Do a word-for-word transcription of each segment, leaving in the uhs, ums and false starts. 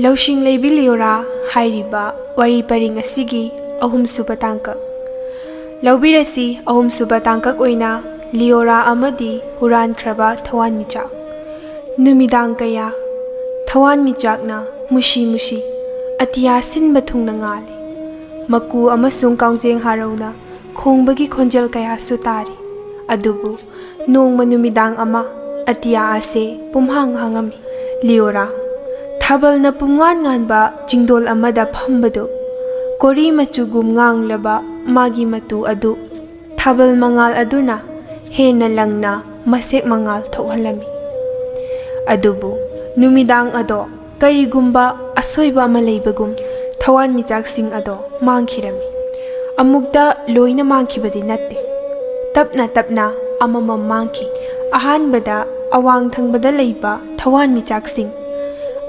ꯂꯧꯁꯤꯡ ꯂꯩꯕꯤ ꯂꯤꯑꯣꯔꯥ ꯍꯥꯏꯔꯤꯕ ꯋꯥꯔꯤ ꯄꯔꯤꯡ ꯑꯁꯤꯒꯤ ꯑꯍꯨꯝꯁꯨꯕ ꯇꯥꯡꯀꯛ꯫ ꯂꯧꯕꯤꯔꯁꯤ ꯑꯍꯨꯝꯁꯨꯕ ꯇꯥꯡꯀꯛ ꯑꯣꯏꯅ ꯂꯤꯑꯣꯔꯥ ꯑꯃꯗꯤ ꯍꯨꯔꯥꯟꯈ꯭ꯔꯕ ꯊꯋꯥꯟꯃꯤꯆꯥꯛ꯫ ꯅꯨꯃꯤꯗꯥꯡ ꯀꯌꯥ ꯊꯋꯥꯟꯃꯤꯆꯥꯛꯅ ꯃꯨꯁꯤ ꯃꯨꯁꯤ ꯑꯇꯤꯌꯥ ꯁꯤꯟꯕ ꯊꯨꯡꯅ ꯉꯥꯜꯂꯤ꯫ ꯃꯀꯨ ꯑꯃꯁꯨꯡ ꯀꯥꯎꯖꯦꯡ ꯍꯥꯔꯧꯅ ꯈꯣꯡꯕꯒꯤ ꯈꯣꯟꯖꯦꯜ ꯀꯌꯥꯁꯨ ꯇꯥꯔꯤ꯫ ꯑꯗꯨꯕꯨ ꯅꯣꯡꯃ ꯅꯨꯃꯤꯗꯥꯡ ꯑꯃ ꯑꯇꯤꯌꯥ ꯑꯁꯦ ꯄꯨꯝꯍꯥꯡ ꯍꯥꯡꯉꯝꯃꯤ꯫ ꯂꯤꯑꯣꯔꯥ, ꯊꯥꯕꯜꯅ ꯄꯨꯝꯉꯥꯟ ꯉꯥꯟꯕ ꯆꯤꯡꯗꯣꯜ ꯑꯃꯗ ꯐꯝꯕꯗꯨ, ꯀꯣꯔꯤ ꯃꯆꯨꯒꯨꯝ ꯉꯥꯡꯂꯕ ꯃꯥꯒꯤ ꯃꯇꯨ ꯑꯗꯨ ꯊꯥꯕꯜ ꯃꯉꯥꯜ ꯑꯗꯨꯅ ꯍꯦꯟꯅ ꯂꯪꯅ ꯃꯁꯦꯛ ꯃꯉꯥꯜ ꯊꯣꯛꯍꯜꯂꯝꯃꯤ꯫ ꯑꯗꯨꯕꯨ ꯅꯨꯃꯤꯗꯥꯡ ꯑꯗꯣ ꯀꯔꯤꯒꯨꯝꯕ ꯑꯁꯣꯏꯕ ꯑꯃ ꯂꯩꯕꯒꯨꯝ ꯊꯋꯥꯟꯃꯤꯆꯥꯛꯁꯤꯡ ꯑꯗꯣ ꯃꯥꯡꯈꯤꯔꯝꯃꯤ꯫ ꯑꯃꯨꯛꯇ ꯂꯣꯏꯅ ꯃꯥꯡꯈꯤꯕꯗꯤ ꯅꯠꯇꯦ꯫ ꯇꯞꯅ ꯇꯞꯅ ꯑꯃꯃꯝ ꯃꯥꯡꯈꯤ꯫ ꯑꯍꯥꯟꯕꯗ ꯑꯋꯥꯡ ꯊꯪꯕꯗ ꯂꯩꯕ ꯊꯋꯥꯟꯃꯤꯆꯥꯛꯁꯤꯡ꯫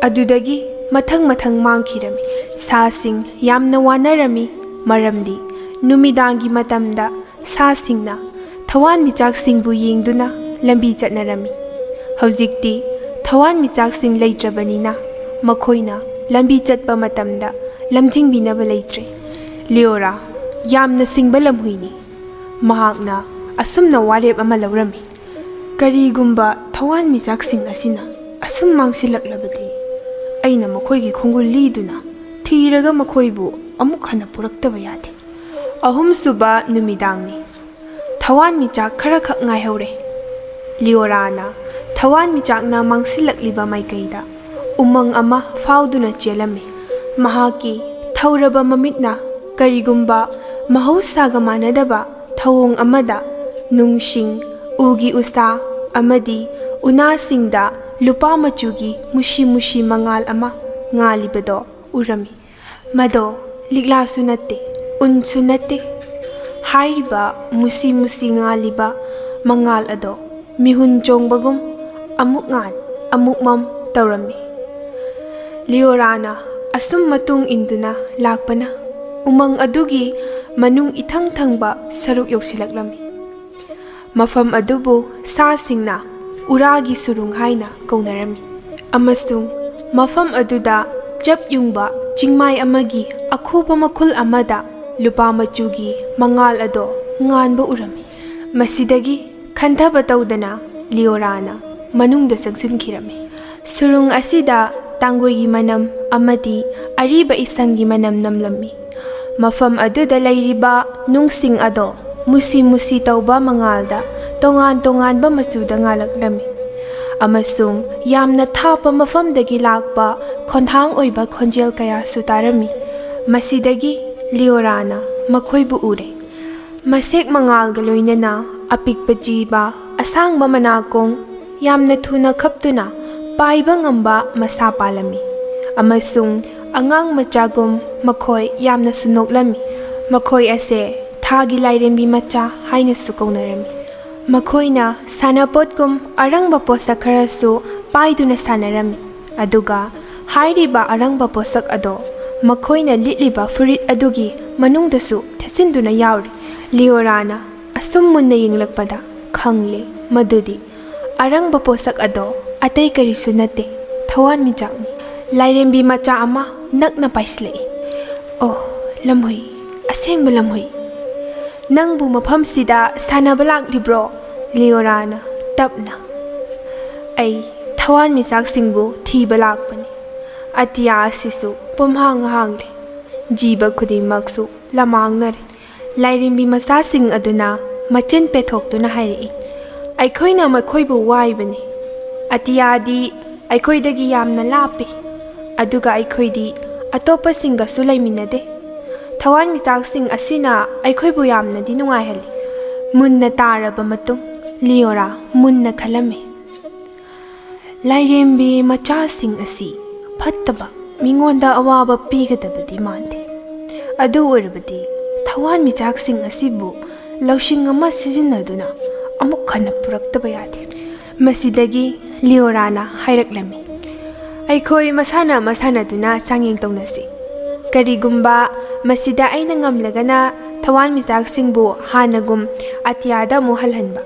ꯑꯗꯨꯗꯒꯤ ꯃꯊꯪ ꯃꯊꯪ ꯃꯥꯡꯈꯤꯔꯝꯃꯤ꯫ ꯁꯥꯁꯤꯡ ꯌꯥꯝꯅ ꯋꯥꯅꯔꯝꯃꯤ, ꯃꯔꯝꯗꯤ ꯅꯨꯃꯤꯗꯥꯡꯒꯤ ꯃꯇꯝꯗ ꯁꯥꯁꯤꯡꯅ ꯊꯋꯥꯟꯃꯤꯆꯥꯛꯁꯤꯡꯕꯨ ꯌꯦꯡꯗꯨꯅ ꯂꯝꯕꯤ ꯆꯠꯅꯔꯝꯃꯤ꯫ ꯍꯧꯖꯤꯛꯇꯤ ꯊꯋꯥꯟꯃꯤꯆꯥꯛꯁꯤꯡ ꯂꯩꯇ꯭ꯔꯕꯅꯤꯅ ꯃꯈꯣꯏꯅ ꯂꯝꯕꯤ ꯆꯠꯄ ꯃꯇꯝꯗ ꯂꯝꯖꯤꯡꯕꯤꯅꯕ ꯂꯩꯇ꯭ꯔꯦ꯫ ꯂꯤꯑꯣꯔꯥ ꯌꯥꯝꯅ ꯁꯤꯡꯕ ꯂꯝꯍꯨꯏꯅꯤ꯫ ꯃꯍꯥꯛꯅ ꯑꯁꯨꯝꯅ ꯋꯥꯔꯦꯞ ꯑꯃ ꯂꯧꯔꯝꯃꯤ, "ꯀꯔꯤꯒꯨꯝꯕ ꯊꯋꯥꯟꯃꯤꯆꯥꯛꯁꯤꯡ ꯑꯁꯤꯅ ꯑꯁꯨꯝ ꯃꯥꯡꯁꯤꯜꯂꯛꯂꯕꯗꯤ ꯑꯩꯅ ꯃꯈꯣꯏꯒꯤ ꯈꯣꯡꯒꯨꯜ ꯂꯤꯗꯨꯅ ꯊꯤꯔꯒ ꯃꯈꯣꯏꯕꯨ ꯑꯃꯨꯛ ꯍꯟꯅ ꯄꯨꯔꯛꯇꯕ ꯌꯥꯗꯦ꯫" ꯑꯍꯨꯝꯁꯨꯕ ꯅꯨꯃꯤꯗꯥꯡꯅꯤ꯫ ꯊꯋꯥꯟꯃꯤꯆꯥꯛ ꯈꯔꯈꯛ ꯉꯥꯏꯍꯧꯔꯦ꯫ ꯂꯤꯑꯣꯔꯥꯅ ꯊꯋꯥꯟꯃꯤꯆꯥꯛꯅ ꯃꯥꯡꯁꯤꯜꯂꯛꯂꯤꯕ ꯃꯥꯏꯀꯩꯗ ꯎꯃꯪ ꯑꯃ ꯐꯥꯎꯗꯨꯅ ꯆꯦꯜꯂꯝꯃꯤ꯫ ꯃꯍꯥꯛꯀꯤ ꯊꯧꯔꯕ ꯃꯃꯤꯠꯅ ꯀꯔꯤꯒꯨꯝꯕ ꯃꯍꯧꯁꯥꯒ ꯃꯥꯟꯅꯗꯕ ꯊꯧꯑꯣꯡ ꯑꯃꯗ ꯅꯨꯡꯁꯤꯡ, ꯎꯒꯤ ꯎꯁꯥ ꯑꯃꯗꯤ ꯎꯅꯥꯁꯤꯡꯗ ꯂꯨꯄꯥ ꯃꯆꯨꯒꯤ ꯃꯨꯁꯤ ꯃꯨꯁꯤ ꯃꯉꯥꯜ ꯑꯃ ꯉꯥꯜꯂꯤꯕꯗꯣ ꯎꯔꯝꯃꯤ꯫ ꯃꯗꯣ ꯂꯤꯛꯂꯥꯁꯨ ꯅꯠꯇꯦ, ꯎꯟꯁꯨ ꯅꯠꯇꯦ꯫ ꯍꯥꯏꯔꯤꯕ ꯃꯨꯁꯤ ꯃꯨꯁꯤ ꯉꯥꯜꯂꯤꯕ ꯃꯉꯥꯜ ꯑꯗꯣ ꯃꯤꯍꯨꯟ ꯆꯣꯡꯕꯒꯨꯝ ꯑꯃꯨꯛ ꯉꯥꯟ, ꯑꯃꯨꯛ ꯃꯝ ꯇꯧꯔꯝꯃꯤ꯫ ꯂꯤꯑꯣꯔꯥꯅ ꯑꯁꯨꯝ ꯃꯇꯨꯡ ꯏꯟꯗꯨꯅ ꯂꯥꯛꯄꯅ ꯎꯃꯪ ꯑꯗꯨꯒꯤ ꯃꯅꯨꯡ ꯏꯊꯪ ꯊꯪꯕ ꯁꯔꯨꯛ ꯌꯧꯁꯤꯜꯂꯛꯂꯝꯃꯤ꯫ ꯃꯐꯝ ꯑꯗꯨꯕꯨ ꯁꯥꯁꯤꯡꯅ ꯎꯔꯥꯒꯤ ꯁꯨꯔꯨꯡ ꯍꯥꯏꯅ ꯀꯧꯅꯔꯝꯃꯤ, ꯑꯃꯁꯨꯡ ꯃꯐꯝ ꯑꯗꯨꯗ ꯆꯞ ꯌꯨꯡꯕ ꯆꯤꯡꯃꯥꯏ ꯑꯃꯒꯤ ꯑꯈꯨꯕ ꯃꯈꯨꯜ ꯑꯃꯗ ꯂꯨꯄꯥ ꯃꯆꯨꯒꯤ ꯃꯉꯥꯜ ꯑꯗꯣ ꯉꯥꯟꯕ ꯎꯔꯝꯃꯤ꯫ ꯃꯁꯤꯗꯒꯤ ꯈꯟꯊꯕ ꯇꯧꯗꯅ ꯂꯤꯑꯣꯔꯥꯅ ꯃꯅꯨꯡꯗ ꯆꯪꯁꯤꯟꯈꯤꯔꯝꯃꯤ꯫ ꯁꯨꯔꯨꯡ ꯑꯁꯤꯗ ꯇꯥꯡꯒꯣꯏꯒꯤ ꯃꯅꯝ ꯑꯃꯗꯤ ꯑꯔꯤꯕ ꯏꯁꯪꯒꯤ ꯃꯅꯝ ꯅꯝꯂꯝꯃꯤ꯫ ꯃꯐꯝ ꯑꯗꯨꯗ ꯂꯩꯔꯤꯕ ꯅꯨꯡꯁꯤꯡ ꯑꯗꯣ ꯃꯨꯁꯤ ꯃꯨꯁꯤ ꯇꯧꯕ ꯃꯉꯥꯜꯗ ꯇꯣꯉꯥꯟ ꯇꯣꯉꯥꯟꯕ ꯃꯆꯨꯗ ꯉꯥꯜꯂꯛꯂꯝꯃꯤ, ꯑꯃꯁꯨꯡ ꯌꯥꯝꯅ ꯊꯥꯞꯄ ꯃꯐꯝꯗꯒꯤ ꯂꯥꯛꯄ ꯈꯣꯟꯊꯥꯡ ꯑꯣꯏꯕ ꯈꯣꯟꯖꯦꯜ ꯀꯌꯥꯁꯨ ꯇꯥꯔꯝꯃꯤ꯫ ꯃꯁꯤꯗꯒꯤ ꯂꯤꯑꯣꯔꯥꯅ ꯃꯈꯣꯏꯕꯨ ꯎꯔꯦ꯫ ꯃꯁꯦꯛ ꯃꯉꯥꯜꯒ ꯂꯣꯏꯅꯅ ꯑꯄꯤꯛꯄ ꯖꯤꯕ, ꯑꯁꯥꯡꯕ ꯃꯅꯥꯀꯣꯡ, ꯌꯥꯝꯅ ꯊꯨꯅ ꯈꯞꯇꯨꯅ ꯄꯥꯏꯕ ꯉꯝꯕ ꯃꯁꯥ ꯄꯥꯜꯂꯝꯃꯤ, ꯑꯃꯁꯨꯡ ꯑꯉꯥꯡ ꯃꯆꯥꯒꯨꯝ ꯃꯈꯣꯏ ꯌꯥꯝꯅꯁꯨ ꯅꯣꯛꯂꯝꯃꯤ꯫ ꯃꯈꯣꯏ ꯑꯁꯦ ꯊꯥꯒꯤ ꯂꯥꯏꯔꯦꯝꯕꯤ ꯃꯆꯥ ꯍꯥꯏꯅꯁꯨ ꯀꯧꯅꯔꯝꯃꯤ꯫ ꯃꯈꯣꯏꯅ ꯁꯥꯟꯅꯄꯣꯠꯀꯨꯝ ꯑꯔꯪꯕ ꯄꯣꯠꯁꯛ ꯈꯔꯁꯨ ꯄꯥꯏꯗꯨꯅ ꯁꯥꯟꯅꯔꯝꯃꯤ, ꯑꯗꯨꯒ ꯍꯥꯏꯔꯤꯕ ꯑꯔꯪꯕ ꯄꯣꯠꯁꯛ ꯑꯗꯣ ꯃꯈꯣꯏꯅ ꯂꯤꯠꯂꯤꯕ ꯐꯨꯔꯤꯠ ꯑꯗꯨꯒꯤ ꯃꯅꯨꯡꯗꯁꯨ ꯊꯦꯠꯆꯤꯟꯗꯨꯅ ꯌꯥꯎꯔꯤ꯫ ꯂꯤꯑꯣꯔꯥꯅ ꯑꯁꯨꯝ ꯃꯨꯟꯅ ꯌꯦꯡꯂꯛꯄꯗ ꯈꯪꯂꯦ ꯃꯗꯨꯗꯤ ꯑꯔꯪꯕ ꯄꯣꯠꯁꯛ ꯑꯗꯣ ꯑꯇꯩ ꯀꯔꯤꯁꯨ ꯅꯠꯇꯦ, ꯊꯋꯥꯟꯃꯤꯆꯥꯛꯅꯤ꯫ ꯂꯥꯏꯔꯦꯝꯕꯤ ꯃꯆꯥ ꯑꯃ ꯅꯛꯅ ꯄꯥꯏꯁꯤꯜꯂꯛꯏ꯫ "ꯑꯣ, ꯂꯝꯍꯨꯏ, ꯑꯁꯦꯡꯕ ꯂꯝꯍꯨꯏ꯫ ꯅꯪꯕꯨ ꯃꯐꯝꯁꯤꯗ ꯁꯥꯟꯅꯕ ꯂꯥꯛꯂꯤꯕ꯭ꯔꯣ?" ꯂꯤꯑꯣꯔꯥꯅ ꯇꯞꯅ꯫ "ꯑꯩ ꯊꯋꯥꯟꯃꯤꯆꯥꯛꯁꯤꯡꯕꯨ ꯊꯤꯕ ꯂꯥꯛꯄꯅꯤ꯫ ꯑꯇꯤꯌꯥ ꯑꯁꯤꯁꯨ ꯄꯨꯝꯍꯥꯡ ꯍꯥꯡꯂꯦ꯫ ꯖꯤꯕ ꯈꯨꯗꯤꯡꯃꯛꯁꯨ ꯂꯃꯥꯡꯅꯔꯦ꯫" ꯂꯥꯏꯔꯦꯝꯕꯤ ꯃꯆꯥꯁꯤꯡ ꯑꯗꯨꯅ ꯃꯆꯤꯟ ꯄꯦꯊꯣꯛꯇꯨꯅ ꯍꯥꯏꯔꯛꯏ꯫ "ꯑꯩꯈꯣꯏꯅ ꯃꯈꯣꯏꯕꯨ ꯋꯥꯏꯕꯅꯤ꯫ ꯑꯇꯤꯌꯥꯗꯤ ꯑꯩꯈꯣꯏꯗꯒꯤ ꯌꯥꯝꯅ ꯂꯥꯞꯄꯤ, ꯑꯗꯨꯒ ꯑꯩꯈꯣꯏꯗꯤ ꯑꯇꯣꯞꯄꯁꯤꯡꯒꯁꯨ ꯂꯩꯃꯤꯟꯅꯗꯦ꯫ ꯊꯋꯥꯟꯃꯤꯆꯥꯛꯁꯤꯡ ꯑꯁꯤꯅ ꯑꯩꯈꯣꯏꯕꯨ ꯌꯥꯝꯅꯗꯤ ꯅꯨꯡꯉꯥꯏꯍꯜꯂꯤ꯫" ꯃꯨꯟꯅ ꯇꯥꯔꯕ ꯃꯇꯨꯡ ꯂꯤꯑꯣꯔꯥ ꯃꯨꯟꯅ ꯈꯜꯂꯝꯃꯤ꯫ "ꯂꯥꯏꯔꯦꯝꯕꯤ ꯃꯆꯥꯁꯤꯡ ꯑꯁꯤ ꯐꯠꯇꯕ, ꯃꯤꯉꯣꯟꯗ ꯑꯋꯥꯕ ꯄꯤꯒꯗꯕꯗꯤ ꯃꯥꯟꯗꯦ꯫ ꯑꯗꯨ ꯑꯣꯏꯔꯕꯗꯤ ꯊꯋꯥꯟꯃꯤꯆꯥꯛꯁꯤꯡ ꯑꯁꯤꯕꯨ ꯂꯧꯁꯤꯡ ꯑꯃ ꯁꯤꯖꯤꯟꯅꯗꯨꯅ ꯑꯃꯨꯛ ꯍꯟꯅ ꯄꯨꯔꯛꯇꯕ ꯌꯥꯗꯦ꯫" ꯃꯁꯤꯗꯒꯤ ꯂꯤꯑꯣꯔꯥꯅ ꯍꯥꯏꯔꯛꯂꯝꯃꯤ, "ꯑꯩꯈꯣꯏ ꯃꯁꯥꯟꯅ ꯑꯃ ꯁꯥꯟꯅꯗꯨꯅ ꯆꯥꯡꯌꯦꯡ ꯇꯧꯅꯁꯤ꯫ ꯀꯔꯤꯒꯨꯝꯕ ꯃꯁꯤꯗ ꯑꯩꯅ ꯉꯝꯂꯒꯅ ꯊꯋꯥꯟꯃꯤꯆꯥꯛꯁꯤꯡꯕꯨ ꯍꯥꯟꯅꯒꯨꯝ ꯑꯇꯤꯌꯥꯗ ꯑꯃꯨꯛ ꯍꯜꯍꯟꯕ,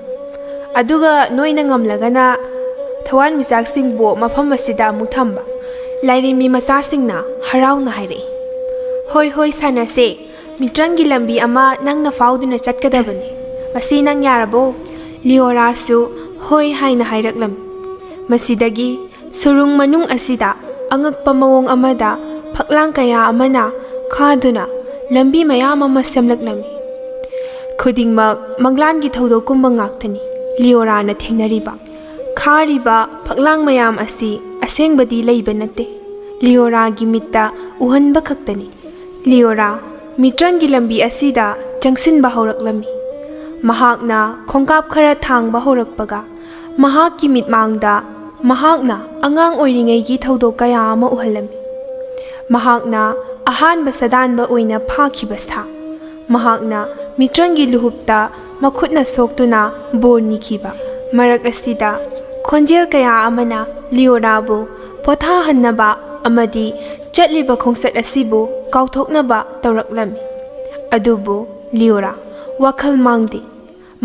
ꯑꯗꯨꯒ ꯅꯣꯏꯅ ꯉꯝꯂꯒꯅ ꯊꯋꯥꯟꯃꯤꯆꯥꯛꯁꯤꯡꯕꯨ ꯃꯐꯝ ꯑꯁꯤꯗ ꯑꯃꯨꯛ ꯊꯝꯕ꯫ ꯂꯥꯏꯔꯦꯝꯕꯤ ꯃꯆꯥꯁꯤꯡꯅ ꯍꯔꯥꯎꯅ ꯍꯥꯏꯔꯛꯏ, "ꯍꯣꯏ, ꯍꯣꯏ, ꯁꯥꯟꯅꯁꯦ꯫ ꯃꯤꯇ꯭ꯔꯪꯒꯤ ꯂꯝꯕꯤ ꯑꯃ ꯅꯪꯅ ꯐꯥꯎꯗꯨꯅ ꯆꯠꯀꯗꯕꯅꯤ꯫ ꯃꯁꯤ ꯅꯪ ꯌꯥꯔꯕꯣ?" ꯂꯤꯑꯣꯔꯥꯁꯨ "ꯍꯣꯏ" ꯍꯥꯏꯅ ꯍꯥꯏꯔꯛꯂꯝꯃꯤ꯫ ꯃꯁꯤꯗꯒꯤ ꯁꯨꯔꯨꯡ ꯃꯅꯨꯡ ꯑꯁꯤꯗ ꯑꯉꯛꯄ ꯃꯑꯣꯡ ꯑꯃꯗ ꯐꯛꯂꯥꯡ ꯀꯌꯥ ꯑꯃꯅ ꯈꯥꯗꯨꯅ ꯂꯝꯕꯤ ꯃꯌꯥꯝ ꯑꯃ ꯁꯦꯝꯂꯛꯂꯝꯃꯤ꯫ ꯈꯨꯗꯤꯡꯃꯛ ꯃꯪꯂꯥꯟꯒꯤ ꯊꯧꯗꯣꯛꯀꯨꯝꯕ ꯉꯥꯛꯇꯅꯤ ꯂꯤꯑꯣꯔꯥꯅ ꯊꯦꯡꯅꯔꯤꯕ꯫ ꯈꯥꯔꯤꯕ ꯐꯛꯂꯥꯡ ꯃꯌꯥꯝ ꯑꯁꯤ ꯑꯁꯦꯡꯕꯗꯤ ꯂꯩꯕ ꯅꯠꯇꯦ꯫ ꯂꯤꯑꯣꯔꯥꯒꯤ ꯃꯤꯠꯇ ꯎꯍꯟꯕ ꯈꯛꯇꯅꯤ꯫ ꯂꯤꯑꯣꯔꯥ ꯃꯤꯇ꯭ꯔꯪꯒꯤ ꯂꯝꯕꯤ ꯑꯁꯤꯗ ꯆꯪꯁꯤꯟꯕ ꯍꯧꯔꯛꯂꯝꯃꯤ꯫ ꯃꯍꯥꯛꯅ ꯈꯣꯡꯀꯥꯞ ꯈꯔ ꯊꯥꯡꯕ ꯍꯧꯔꯛꯄꯒ, ꯃꯍꯥꯛꯀꯤ ꯃꯤꯠꯃꯥꯡꯗ ꯃꯍꯥꯛꯅ ꯑꯉꯥꯡ ꯑꯣꯏꯔꯤꯉꯩꯒꯤ ꯊꯧꯗꯣꯛ ꯀꯌꯥ ꯑꯃ ꯎꯍꯜꯂꯝꯃꯤ꯫ ꯃꯍꯥꯛꯅ ꯑꯍꯥꯟꯕ ꯁꯥꯗꯥꯟꯕ ꯑꯣꯏꯅ ꯐꯥꯈꯤꯕ ꯁꯥ, ꯃꯍꯥꯛꯅ ꯃꯤꯇ꯭ꯔꯪꯒꯤ ꯂꯨꯍꯨꯞꯇ ꯃꯈꯨꯠꯅ ꯁꯣꯛꯇꯨꯅ ꯕꯣꯔ ꯅꯤꯈꯤꯕ꯫ ꯃꯔꯛ ꯑꯁꯤꯗ ꯈꯣꯟꯖꯦꯜ ꯀꯌꯥ ꯑꯃꯅ ꯂꯤꯑꯣꯔꯥꯕꯨ ꯄꯣꯊꯥꯍꯟꯅꯕ ꯑꯃꯗꯤ ꯆꯠꯂꯤꯕ ꯈꯣꯡꯆꯠ ꯑꯁꯤꯕꯨ ꯀꯥꯎꯊꯣꯛꯅꯕ ꯇꯧꯔꯛꯂꯝꯃꯤ꯫ ꯑꯗꯨꯕꯨ ꯂꯤꯑꯣꯔꯥ ꯋꯥꯈꯜ ꯃꯥꯡꯗꯦ꯫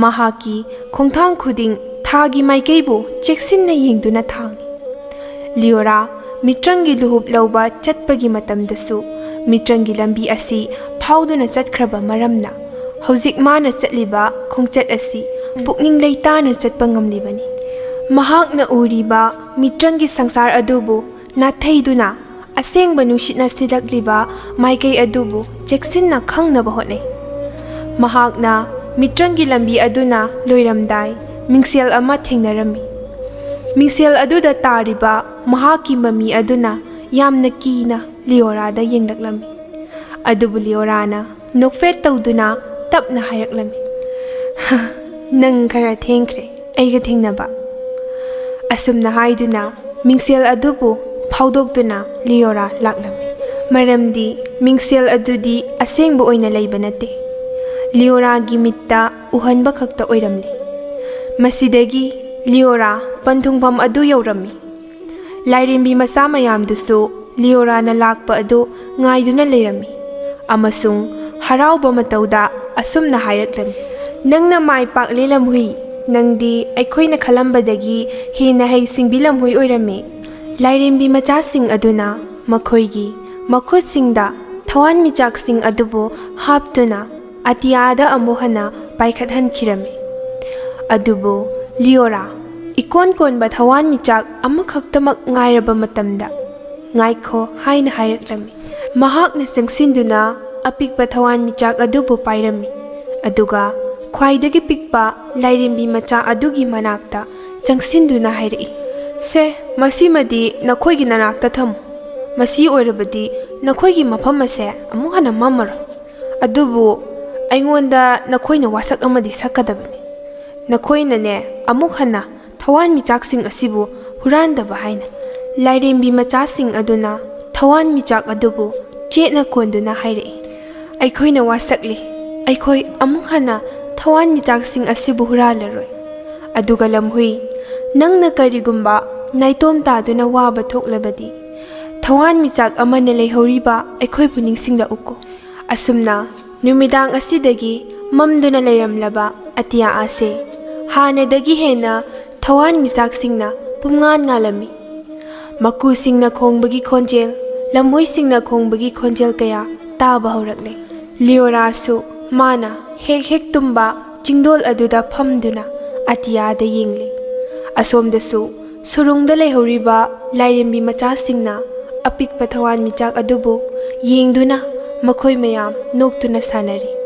ꯃꯍꯥꯛꯀꯤ ꯈꯣꯡꯊꯥꯡ ꯈꯨꯗꯤꯡ ꯊꯥꯒꯤ ꯃꯥꯏꯀꯩꯕꯨ ꯆꯦꯛꯁꯤꯟꯅ ꯌꯦꯡꯗꯨꯅ ꯊꯥꯡꯏ꯫ ꯂꯤꯑꯣꯔꯥ ꯃꯤꯇ꯭ꯔꯪꯒꯤ ꯂꯨꯍꯨꯞ ꯂꯧꯕ ꯆꯠꯄꯒꯤ ꯃꯇꯝꯗꯁꯨ ꯃꯤꯇ꯭ꯔꯪꯒꯤ ꯂꯝꯕꯤ ꯑꯁꯤ ꯐꯥꯎꯗꯨꯅ ꯆꯠꯈ꯭ꯔꯕ ꯃꯔꯝꯅ ꯍꯧꯖꯤꯛ ꯃꯥꯅ ꯆꯠꯂꯤꯕ ꯈꯣꯡꯆꯠ ꯑꯁꯤ ꯄꯨꯛꯅꯤꯡ ꯂꯩꯇꯥꯅ ꯆꯠꯄ ꯉꯝꯂꯤꯕꯅꯤ꯫ ꯃꯍꯥꯛꯅ ꯎꯔꯤꯕ ꯃꯤꯇ꯭ꯔꯪꯒꯤ ꯁꯪꯁꯥꯔ ꯑꯗꯨꯕꯨ ꯅꯥꯊꯩꯗꯨꯅ ꯑꯁꯦꯡꯕ ꯅꯨꯡꯁꯤꯠꯅ ꯁꯤꯠꯂꯛꯂꯤꯕ ꯃꯥꯏꯀꯩ ꯑꯗꯨꯕꯨ ꯆꯦꯛꯁꯤꯟꯅ ꯈꯪꯅꯕ ꯍꯣꯠꯅꯩ꯫ ꯃꯍꯥꯛꯅ ꯃꯤꯇ꯭ꯔꯪꯒꯤ ꯂꯝꯕꯤ ꯑꯗꯨꯅ ꯂꯣꯏꯔꯝꯗꯥꯏ ꯃꯤꯡꯁꯦꯜ ꯑꯃ ꯊꯦꯡꯅꯔꯝꯃꯤ꯫ ꯃꯤꯡꯁꯦꯜ ꯑꯗꯨꯗ ꯇꯥꯔꯤꯕ ꯃꯍꯥꯛꯀꯤ ꯃꯃꯤ ꯑꯗꯨꯅ ꯌꯥꯝꯅ ꯀꯤꯅ ꯂꯤꯑꯣꯔꯥꯗ ꯌꯦꯡꯂꯛꯂꯝꯃꯤ꯫ ꯑꯗꯨꯕꯨ ꯂꯤꯑꯣꯔꯥꯅ ꯅꯣꯛꯐꯦꯠ ꯇꯧꯗꯨꯅ ꯇꯞꯅ ꯍꯥꯏꯔꯛꯂꯝꯃꯤ, "ꯍ, ꯅꯪ ꯈꯔ ꯊꯦꯡꯈ꯭ꯔꯦ ꯑꯩꯒ ꯊꯦꯡꯅꯕ꯫" ꯑꯁꯨꯝꯅ ꯍꯥꯏꯗꯨꯅ ꯃꯤꯡꯁꯦꯜ ꯑꯗꯨꯕꯨ ꯐꯥꯎꯗꯣꯛꯇꯨꯅ ꯂꯤꯑꯣꯔꯥ ꯂꯥꯛꯂꯝꯃꯤ꯫ ꯃꯔꯝꯗꯤ ꯃꯤꯡꯁꯦꯜ ꯑꯗꯨꯗꯤ ꯑꯁꯦꯡꯕ ꯑꯣꯏꯅ ꯂꯩꯕ ꯅꯠꯇꯦ꯫ ꯂꯤꯑꯣꯔꯥꯒꯤ ꯃꯤꯠꯇ ꯎꯍꯟꯕ ꯈꯛꯇ ꯑꯣꯏꯔꯝꯂꯤ꯫ ꯃꯁꯤꯗꯒꯤ ꯂꯤꯑꯣꯔꯥ ꯄꯟꯊꯨꯡꯐꯝ ꯑꯗꯨ ꯌꯧꯔꯝꯃꯤ꯫ ꯂꯥꯏꯔꯦꯝꯕꯤ ꯃꯆꯥ ꯃꯌꯥꯝꯗꯨꯁꯨ ꯂꯤꯑꯣꯔꯥꯅ ꯂꯥꯛꯄ ꯑꯗꯨ ꯉꯥꯏꯗꯨꯅ ꯂꯩꯔꯝꯃꯤ ꯑꯃꯁꯨꯡ ꯍꯔꯥꯎꯕ ꯃꯇꯧꯗ ꯑꯁꯨꯝꯅ ꯍꯥꯏꯔꯛꯂꯝꯃꯤ, "ꯅꯪꯅ ꯃꯥꯏ ꯄꯥꯛꯂꯦ, ꯂꯝꯍꯨꯏ꯫ ꯅꯪꯗꯤ ꯑꯩꯈꯣꯏꯅ ꯈꯜꯂꯝꯕꯗꯒꯤ ꯍꯦꯟꯅ ꯍꯩ ꯁꯤꯡꯕꯤ ꯂꯝꯍꯨꯏ ꯑꯣꯏꯔꯝꯃꯤ꯫ ꯂꯥꯏꯔꯦꯝꯕꯤ ꯃꯆꯥꯁꯤꯡ ꯑꯗꯨꯅ ꯃꯈꯣꯏꯒꯤ ꯃꯈꯨꯠꯁꯤꯡꯗ ꯊꯋꯥꯟꯃꯤꯆꯥꯛꯁꯤꯡ ꯑꯗꯨꯕꯨ ꯍꯥꯞꯇꯨꯅ ꯑꯇꯤꯌꯥꯗ ꯑꯃꯨꯛ ꯍꯟꯅ ꯄꯥꯏꯈꯠꯍꯟꯈꯤꯔꯝꯃꯤ꯫ ꯑꯗꯨꯕꯨ ꯂꯤꯑꯣꯔꯥ, ꯏꯀꯣꯟ ꯀꯣꯟꯕ ꯊꯋꯥꯟꯃꯤꯆꯥꯛ ꯑꯃꯈꯛꯇꯃꯛ ꯉꯥꯏꯔꯕ ꯃꯇꯝꯗ, "ꯉꯥꯏꯈꯣ" ꯍꯥꯏꯅ ꯍꯥꯏꯔꯛꯂꯝꯃꯤ꯫ ꯃꯍꯥꯛꯅ ꯆꯪꯁꯤꯟꯗꯨꯅ ꯑꯄꯤꯛꯄ ꯊꯋꯥꯟꯃꯤꯆꯥꯛ ꯑꯗꯨꯕꯨ ꯄꯥꯏꯔꯝꯃꯤ, ꯑꯗꯨꯒ ꯈ꯭ꯋꯥꯏꯗꯒꯤ ꯄꯤꯛꯄ ꯂꯥꯏꯔꯦꯝꯕꯤ ꯃꯆꯥ ꯑꯗꯨꯒꯤ ꯃꯅꯥꯛꯇ ꯆꯪꯁꯤꯟꯗꯨꯅ ꯍꯥꯏꯔꯛꯏ, "ꯁꯦ, ꯃꯁꯤꯃꯗꯤ ꯅꯈꯣꯏꯒꯤ ꯅꯅꯥꯛꯇ ꯊꯝꯃꯨ꯫ ꯃꯁꯤ ꯑꯣꯏꯔꯕꯗꯤ ꯅꯈꯣꯏꯒꯤ ꯃꯐꯝ ꯑꯁꯦ ꯑꯃꯨꯛ ꯍꯟꯅ ꯃꯝꯃꯔꯣꯏ꯫ ꯑꯗꯨꯕꯨ ꯑꯩꯉꯣꯟꯗ ꯅꯈꯣꯏꯅ ꯋꯥꯁꯛ ꯑꯃꯗꯤ ꯁꯛꯀꯗꯕꯅꯤ꯫ ꯅꯈꯣꯏꯅꯅꯦ, ꯑꯃꯨꯛ ꯍꯟꯅ ꯊꯋꯥꯟꯃꯤꯆꯥꯛꯁꯤꯡ ꯑꯁꯤꯕꯨ ꯍꯨꯔꯥꯟꯗꯕ ꯍꯥꯏꯅ꯫" ꯂꯥꯏꯔꯦꯝꯕꯤ ꯃꯆꯥꯁꯤꯡ ꯑꯗꯨꯅ ꯊꯋꯥꯟꯃꯤꯆꯥꯛ ꯑꯗꯨꯕꯨ ꯆꯦꯠꯅ ꯀꯣꯟꯗꯨꯅ ꯍꯥꯏꯔꯛꯏ, "ꯑꯩꯈꯣꯏꯅ ꯋꯥꯁꯛꯂꯤ, ꯑꯩꯈꯣꯏ ꯑꯃꯨꯛ ꯍꯟꯅ ꯊꯋꯥꯟꯃꯤꯆꯥꯛꯁꯤꯡ ꯑꯁꯤꯕꯨ ꯍꯨꯔꯥꯜꯂꯔꯣꯏ꯫ ꯑꯗꯨꯒ ꯂꯝꯍꯨꯏ, ꯅꯪꯅ ꯀꯔꯤꯒꯨꯝꯕ ꯅꯥꯏꯇꯣꯝ ꯇꯥꯗꯨꯅ ꯋꯥꯕ ꯊꯣꯛꯂꯕꯗꯤ, ꯊꯋꯥꯟꯃꯤꯆꯥꯛ ꯑꯃꯅ ꯂꯩꯍꯧꯔꯤꯕ ꯑꯩꯈꯣꯏꯕꯨ ꯅꯤꯡꯁꯤꯡꯂꯛꯎꯀꯣ꯫" ꯑꯁꯨꯝꯅ ꯅꯨꯃꯤꯗꯥꯡ ꯑꯁꯤꯗꯒꯤ ꯃꯝꯗꯨꯅ ꯂꯩꯔꯝꯂꯕ ꯑꯇꯤꯌꯥ ꯑꯁꯦ ꯍꯥꯟꯅꯗꯒꯤ ꯍꯦꯟꯅ ꯊꯋꯥꯟꯃꯤꯆꯥꯛꯁꯤꯡꯅ ꯄꯨꯝꯉꯥꯟ ꯉꯥꯜꯂꯝꯃꯤ꯫ ꯃꯀꯨꯁꯤꯡꯅ ꯈꯣꯡꯕꯒꯤ ꯈꯣꯟꯖꯦꯜ, ꯂꯝꯍꯨꯏꯁꯤꯡꯅ ꯈꯣꯡꯕꯒꯤ ꯈꯣꯟꯖꯦꯜ ꯀꯌꯥ ꯇꯥꯕ ꯍꯧꯔꯛꯂꯦ꯫ ꯂꯤꯑꯣꯔꯥꯁꯨ ꯃꯥꯅ ꯍꯦꯛ ꯍꯦꯛ ꯇꯨꯝꯕ ꯆꯤꯡꯗꯣꯜ ꯑꯗꯨꯗ ꯐꯝꯗꯨꯅ ꯑꯇꯤꯌꯥꯗ ꯌꯦꯡꯂꯤ꯫ ꯑꯁꯣꯝꯗꯁꯨ ꯁꯨꯔꯨꯡꯗ ꯂꯩꯍꯧꯔꯤꯕ ꯂꯥꯏꯔꯦꯝꯕꯤ ꯃꯆꯥꯁꯤꯡꯅ ꯑꯄꯤꯛꯄ ꯊꯋꯥꯟꯃꯤꯆꯥꯛ ꯑꯗꯨꯕꯨ ꯌꯦꯡꯗꯨꯅ ꯃꯈꯣꯏ ꯃꯌꯥꯝ ꯅꯣꯛꯇꯨꯅ ꯁꯥꯟꯅꯔꯤ꯫